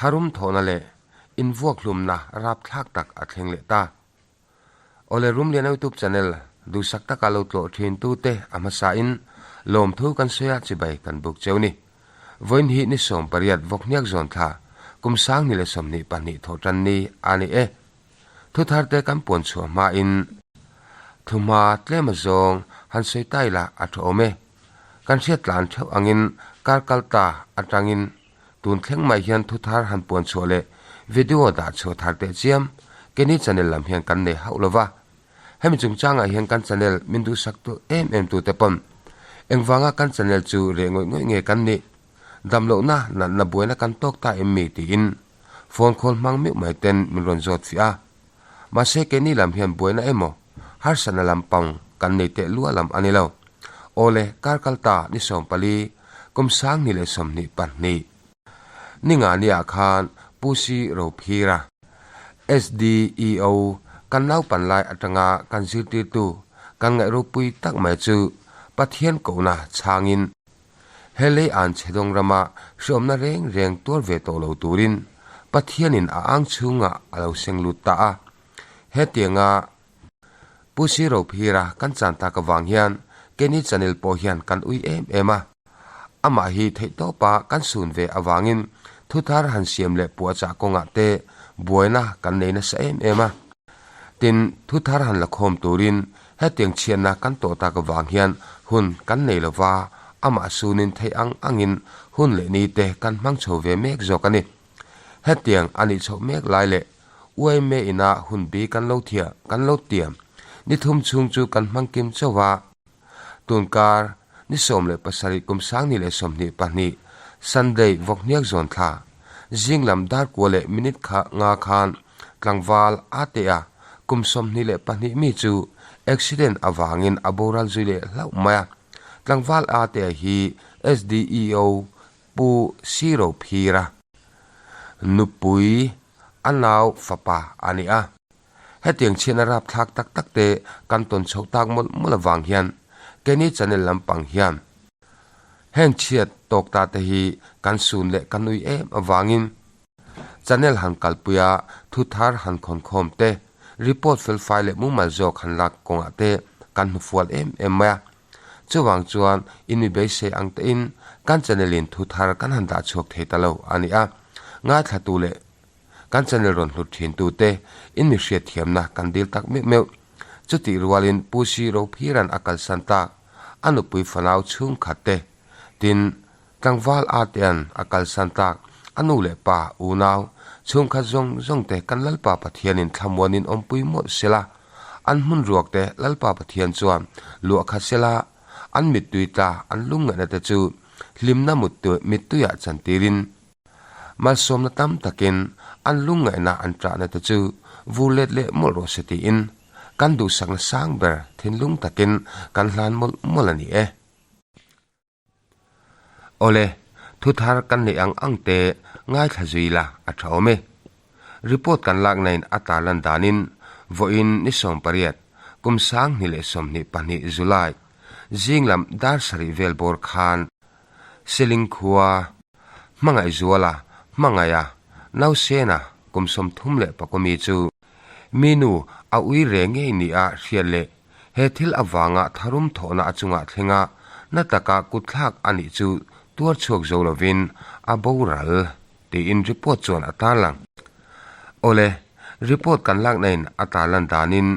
Tharum thawhna leh invuakhlumna rapthlak tak a thleng leh ta. Awle Rumliana YouTube channel duhsak taka lo tlawh thin tute a hmasain lawmthu kan sawi a chibai kan buk cheu ni. Vawiin hi ni 18 vawkhniak zawn thla kum 2022 thawh tan ni a ni e. Thuthar te kan puan chhuah hmain thuhma tlem azawng han sawi ta ila a tha awm e. Kan hriat tlan theuh angin kar kal ta atangin tun thleng mai hian thuthar han puan chhuah leh video dah chhuah thar teh chiam Kenny channel lam hian kan nei hauh lova. Hemi chungchangah hian kan channel min duhsak tu em em tute pawn engvanga kan channel chu reh ngawih ngawih nge kan nih? Damlohna natna buaina kan tawk ta em mi? tiin phone call hmang meuh mai ten min rawn zawt fiah a. Mahse keini lam hian buaina emaw harsatna lampang kan nei teh lua lam a ni lo. Awle, kar kal ta ni 14, kum 2022, ni nga niah khan Pu Si Rophira, SDEO, kan naupan lai atanga kan zirtirtu kan ngaih ropui tak mai chu Pathian kohna chhangin He lei an chhe dawng rama hreawmna reng reng tuar ve tawh lo turin Pathianin a ang chhungah a lo seng lut ta a. Hetianga Pu Si Rophira kan chan tak avang hian keini channel pawh hian kan ui em em a. Amah hi theihtawpa kan sun ve avangin thuthar han siam leh puahchah kawngah te buaina kan nei nasa em em a. Tin, thuthar han la khawm turin Hetiang chhiatna kan tawh tak avang hian hun kan nei lova, amah sunin theih ang angin hun leh ni te kan hmang chho ve mek zawk a ni. Hetiang a nih chhoh mek lai leh UIMA ina hun bi kan lo thia kan lo tiam ni thum chhung chu kan hmang kim chauh a. Tunkar ni 17 kum 2022 Sunday vawkhniak zawn thla zing lam dar kua leh minute kha nga khan tlangval a teh a, kum 22 mi chu accident avangin a boral zui leh hlauh mai a. Tlangval a teh hi SDEO Pu Siro Phira nupui a nau fapa a ni a. Hetiang chhiatna rapthlak tak tak te kan tawn chhoh tak mawlh mawlh avang hian keini channel lampang hian heng chhiat tawk ta te hi kan sun leh kan ui em avangin Channel han kalpui a, thu thar han khawn khawm te, report fel fai leh mumal zawk han lak kawngah te kan hmu fual em em mai a. Chuvang chuan in mi beisei ang tein kan channel in thu thar kan han dah chhuak thei ta lo a ni a. Ngaithlatu leh kan channel rawn hlut thin tu te in mi hriatthiamna kan dil tak meuh meuh. Chutih rualin Pu Si Rophira'n a kalsan tak a nupui fanau chhungkhat te tin Tlangval Atea'n a kalsan tak a nu leh pa, unau, chhungkhat zawng zawng te kan Lalpa Pathianin thlamuanin awmpui mawlh sela, an hmun ruak te Lalpa Pathian chuan luah khat sela, an mittui tla an lungngaihna te chu hlimna mittuiah chantirin malsawmna tam takin an lungngaihna an ṭahna te chu vur let leh mawlh rawh se tiin kan duhsakna sang ber thinlung takin kan hlan mawlh mawlh a ni e. Awle, thu thar kan neih ang ang te ngaithla zui la a tha awm e. Report kan lak nain a tarlan danin vawiin ni 18, kum 2022 July, zing lam dar sarih vel bawr khan Seling khua Hmangaihzuala Hmangaiha Nausena kum 34 mi chu mi nu a ui re ngei nia hriat leh He thil avanga tharum thawhna a chungah thlenga na taka kutthlak a nih chu tuar chhuak zo lovin a boral tiin report chuan a tarlang. Awle, report kan lakna in a tarlan danin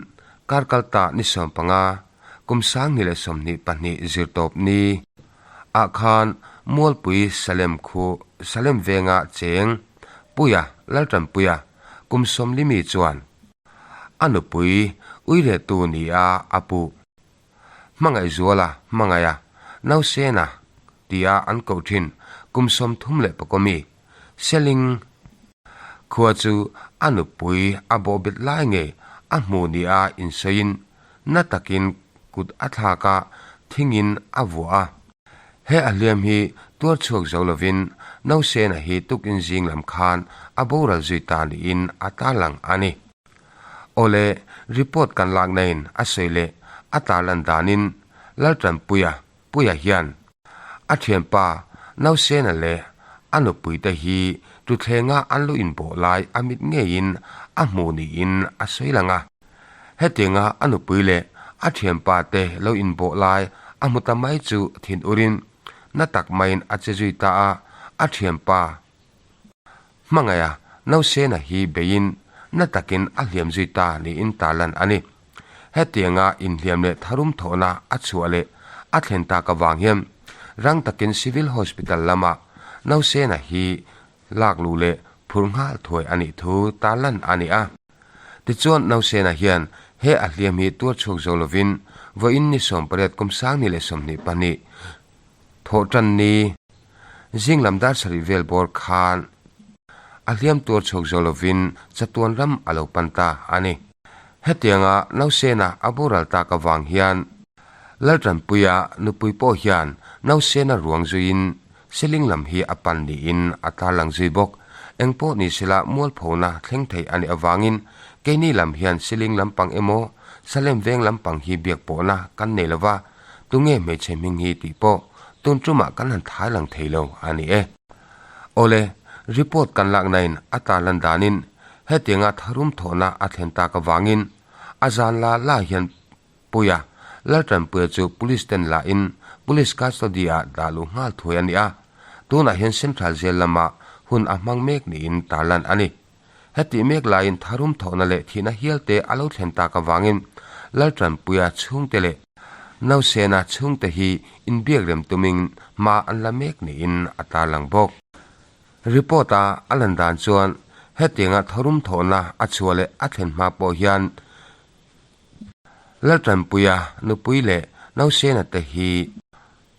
kar kalta ni 15, kum 2022 zirtawp ni ah khan Mualpui Salem khu Salem venga cheng Puia Laltanpuia kum 40 mi chuan A nupui uiretu ni a a puh. Hmangaihzuala hmangaiha Nausena tia an koh thin kum 34 mi Seling khua chu a nupui a bawhbet lai nge a hmu ni a insawiin na takin kut a thlak a, thingin a vuah a. He a hliam hi tuar chhuak zo lovin Nausena hi tukin zing lam khan a boral zui ta niin a tarlang a ni. Awle, report kan lak nain a sawi leh a tarlan danin Laltanpuia Puia hian a thianpa Nausena leh a nupuite hi Thuthlenga an lo inbawh lai a mit ngeiin a hmuh niin a sawi lang a. Hetianga a nupui leh a thianpa te lo inbawh lai a hmu ta mai chu thin urin na tak maiin a che zui ta a, a thianpa hmangaiha Nausena hi beiin na takin a hliam zui ta niin tarlan a ni. Hetianga inhliam leh tharum thawhna a chhuah leh a thlen tak avang hian rang takin Civil Hospital lamah Nausena hi lak luh leh phurh nghal thuai a nih thu tarlan a ni a. Tichuan Nausena hian he a hliam hi tuar chhuak zo lovin vawiin ni 18 kum 2022 thawh tan ni zing lam dar sarih vel bawr khan a hliam tuar chhuak zo lovin chatuan ram a lo pan ta a ni. Hetianga Nausena a boral tak avang hian Laltanpuia nupui pawh hian Nausena ruang zuiin Seling lam hi a pan niin a tarlang zui bawk. Engpawh ni sela mualphona thleng thei a nih avangin keini lam hian Seling lampang emaw Salem veng lampang hi biak pawhna kan nei lova, tunge hmeichhe hming hi tih pawh tun tumah kan han thai lang thei lo a ni e. Awle, report kan laknain a tarlan danin hetianga tharum thawhna a thlen tak avangin a zan la la hian Puia, Laltanpuia chu Police ten la in Police custody ah dah luh nghal thuai a ni a, tunah hian Central Jail lamah hun a hmang mek niin tarlan a ni. Hetih mek laiin tharum thawhna leh thihna hial te a lo thlen tak avangin Laltanpuia chhungte leh Nausena chhungte hi inbiak rem tumin hma an la mek niin a tarlang bawk. Report a a lan dan chuan hetianga tharum thawhna a chhuah leh a thlen hma pawh hian Laltanpuia nupui leh Nausena te hi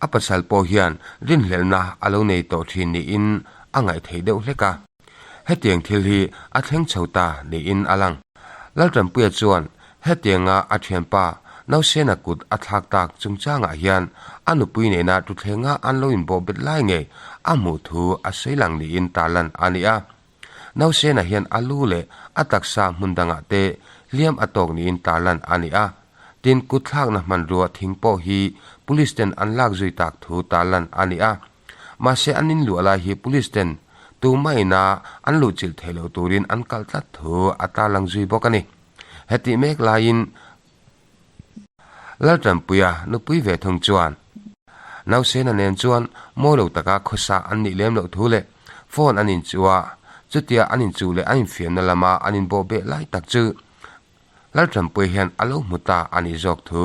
a pasal pawh hian rinhlelhna a lo nei tawh thin niin a ngaih theih deuh hlek a. Hetiang thil hi a thleng chho ta niin a lang. Laltanpuia chuan hetianga a thianpa Nausena kut a thlak tak chungchangah hian a nupui nena tuthlenga an lo inbawhbet lai ngei a hmuh thu a sawi lang niin tarlan a ni a. Nausena hian a lu leh a taksa hmun dangah te hliam a tawk niin tarlan a ni a, tin kutthlakna hmanrua thing pawh hi Police ten an lak zui tak thu tarlan a ni a. Mahse an inluah lai hi Police ten tumah ina an luhchilh theih loh turin an kalh tlat thu a tarlang zui bawk a ni. Hetih mek laiin Laltanpuia nupui ve thung chuan Nausena nen chuan mawi lo taka khawsa an nih lem loh thu leh phone an inchuh a, chutia an inchuh leh an infiamna lama an inbawh beh lai tak chu Laltanpuia hian a lo hmu ta a nih zawk thu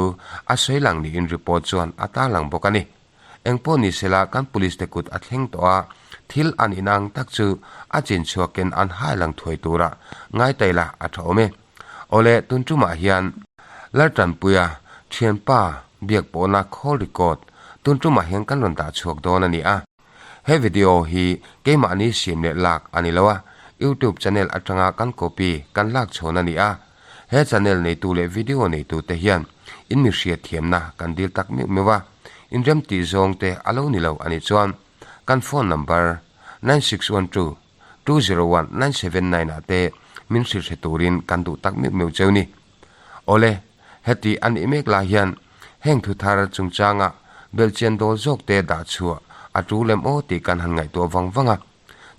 a sawi lang niin report chuan a tarlang bawk a ni. Engpawh ni sela kan police te kut a thleng tawh a, thil an inang tak chu a chin chhuakin an hai lang thuai tura ngai ta ila a tha awm e. Awle tun tumah hian Laltanpuia thianpa biak pawhna call record tun tumah hian kan rawn dah chhuak dawn a ni a. He video hi keimahni siam leh lak a ni lo a, YouTube channel atanga kan copy kan lak chhawn a ni a. He channel neitu leh video neitu te hian in mi hriat thiamna kan dil tak meuh meuh a, inrem tih zawng te a lo ni lo a nih chuan kan phone number 9612 201 979 ah te min hrilh hre turin kan duh tak meuh meuh cheu ni. Awle, heti a nih mek lai hian heng thu thar chungchanga belhchian dawl zawk te dah chhuah a tul lem aw tih kan han ngaihtuah vang vang a.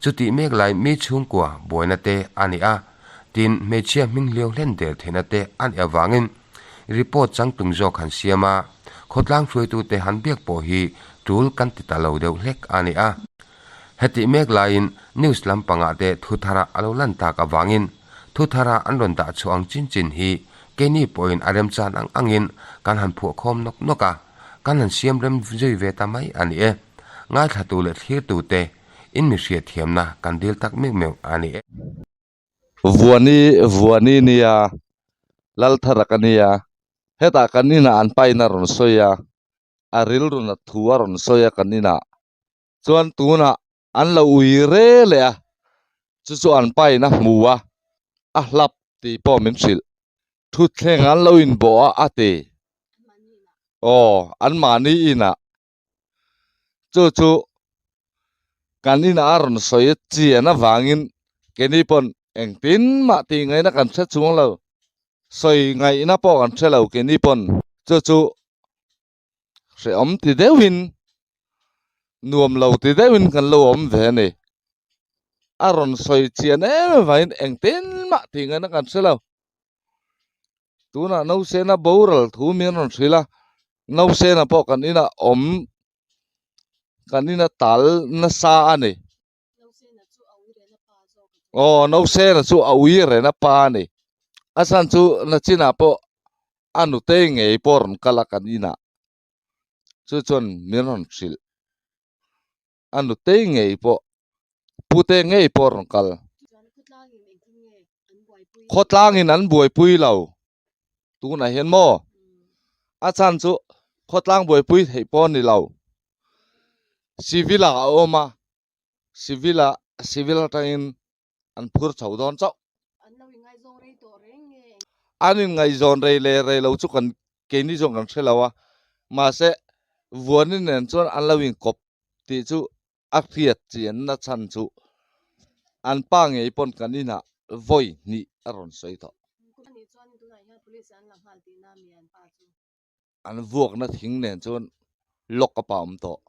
Chutih mek lai mi chhungkua buaina te a ni a, tin hmeichhia hming hliau hlen der theihna te a nih avangin report changtlung zawk han siam a, khawtlang hruaitute han biak pawh hi tul kan ti ta lo deuh hlek a ni a. Hetih mek laiin news lampangah te thu thara a lo lan tak avangin thu thara an rawn dah chhuah ang chin chin hi keini pawhin a remchan ang angin kan han phuah khawm nawk nawk a, kan han siam rem zui ve ta mai a ni e. Ngaithlatu leh thlirtute In mi hriat thiamna kan dil tak meuh meuh a ni e. Vuani Vuani nia Lalthara ka nia hetah kan inah an pain a rawn sawi a a rilru nat thu a rawn sawi a kan inah chuan tunah an lo ui re leh a chu chu an pain a hmu a a hlap tih pawh min hrilh thutthleng an lo inbawh a a ti aw anmahni inah. Chu chu kan inah a rawn sawi chian avangin keini pawn engtin mah tih ngaihna kan hre chuang lo sawi ngaihna pawh kan hre lo keini pawn chu chu hrehawm ti deuhin nuam lo ti deuhin kan lo awm ve a ni. A rawn sawi chian em avangin engtin mah tih ngaihna kan hre lo. Tunah Nausena boral thu min rawn hrilh a, Nausena pawh kan inah awm kan ina tal nasa a ni. Aw Nausena chu a ui rena pa a ni. A chhan chu nachinah pawh a nutei ngei pawh rawn kal a kan inah. Chu chuan min rawn hrilh. A nutei ngei pawh pute ngei pawh rawn kal. Khawtlangin an buaipui lo tunah hian maw a chhan chu khawtlang buaipui theih pawh a ni lo. Civil ah a awm a, civil ah civil atangin an phur chho dawn chauh. An inngaihzawn rei leh rei lo chu kan keini zawng kan hre lo a, mahse Vuani nen chuan an lo inkawp tih chu a hriat chianna chhan chu an pa ngei pawn kan inah vawi hnih a rawn sawi tawh. An vuakna thing nen chuan lock up a awm tawh.